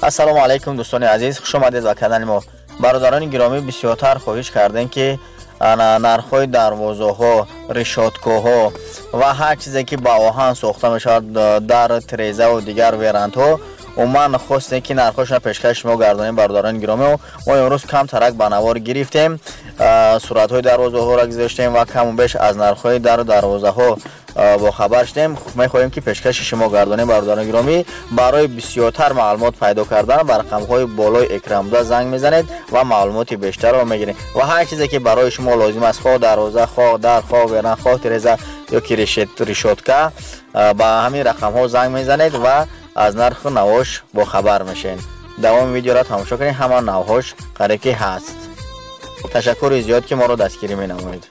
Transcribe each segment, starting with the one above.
Ассалому алайкум дӯстони азиз, хуш омадед ба канали мо. Бародарони гиромӣ, бисёртар хоҳиш кардем, ки нархҳои дарвозаҳо, решоткаҳо ва ҳар чизе ки ба оҳан сохта мешавад, дар тирезаву дигар верандҳо, умуман хостем ки нархҳошро пешкаши шумо гардонем. Бародарони гиромӣ, мо имрӯз камтарак ба навор гирифтем, суратҳои дарвозаҳоро гузоштем ва каму беш аз нархҳои дару дарвозаҳо бохабар шудем. Мехоҳем ки пешкаши шумо гардонем. Бародарони гиромӣ, барои бисёртар маълумот пайдо кардан ба рақамҳои болои экран буда занг мезанед ва маълумоти бештарро мегиред ва ҳар чизе ки барои шумо лозим аст, хоҳ дарвоза, хоҳ дар, хоҳ веран, хоҳ тиреза ё ки решотка, ба ҳамин рақамҳо занг мезанед ва аз нарху навош бохабар мешавед. Давоми видеоро тамошо кунед, ҳама навҳош қариб ки ҳаст. Ташаккури зиёд ки моро дастгирӣ менамоед.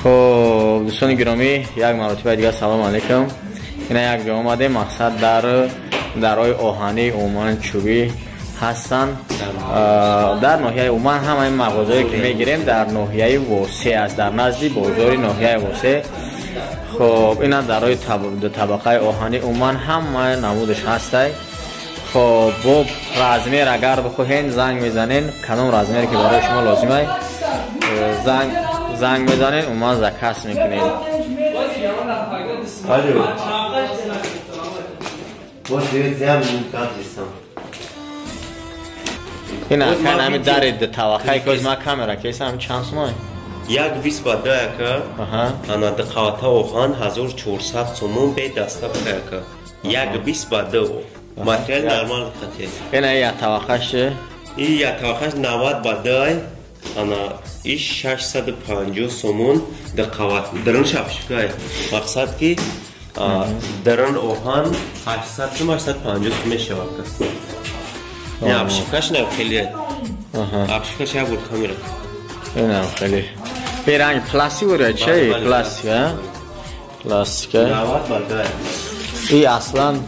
Хуб, дӯстони гиромӣ, як маротиба дигар салом алайкум. Ина як ҷо омадем, мақсад дар дарҳои оҳанӣ умуман чӯбӣ ҳастанд дар ноҳияи умуман ҳамаи мағозаое ки мегирем дар ноҳияи Восе аст, дар назди бозори ноҳияи Восе. Хуб, ина дарҳои табақаи оҳанӣ умуман ҳамаи намудаш ҳастай. Хуб, бо размер агар бихоҳен занг мезанен, кадом размере ки барои шумо лозимай занг мезанен, умуман заказ мекунед. Ин акан ҳами дари таваққае ки ҳоз ман камера кесам, ҳами чанд сумай? Як вист ба ду яка, ана ду қавата оҳан 1400 сомон бе доставка яка. Як вист ба ду. Материал нормал қате. Ина я таваққаш. Ин як табақаш 90 ба 2, ана иш 650 сомон дар қават. Дарун шапшикай. Мақсад ки дарун оҳан 800 сом, 850 сом мешавад. Не, обшивкаш не хеле. Обшивкаш як бор камера. Инам хеле. Ин ранг пластик буд чӣ? Пластик, а? Пластик. 90 ба 2. И аслан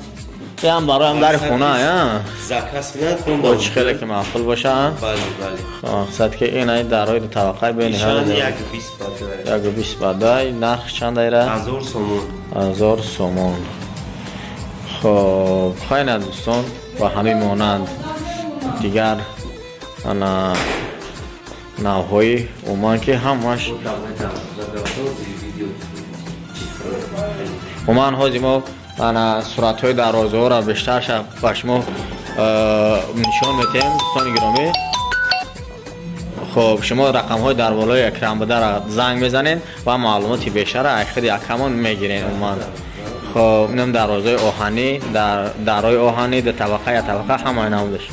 ин барои ҳам дари хона, а? Заказ кунад. Бо чӣ хеле ки маъқул боша, а? Бале, бале. Мақсад ки ин ай дарои ду табақаи бениҳоят. 1.20 ба 2. 1.20 ба 2. Нарх чанд айра? 1000 сомон. 1000 сомон. Хоб, хайна дӯстон, ба ҳамин монанд дигар ана навҳои умуман ки ҳамаш умуман ҳози мо ана суратҳои дарвозаҳоро бештар ба шумо нишон медиҳем, дӯстони гиромӣ. Хоб, шумо рақамҳои дар болои экран буда занг мезанед ва маълумоти бештарро аз худи акамон мегиред умуман. Хоб, инам дарвозаи оҳанӣ, дарои оҳанӣ ду табақа, як табақа, ҳамаи намудаш.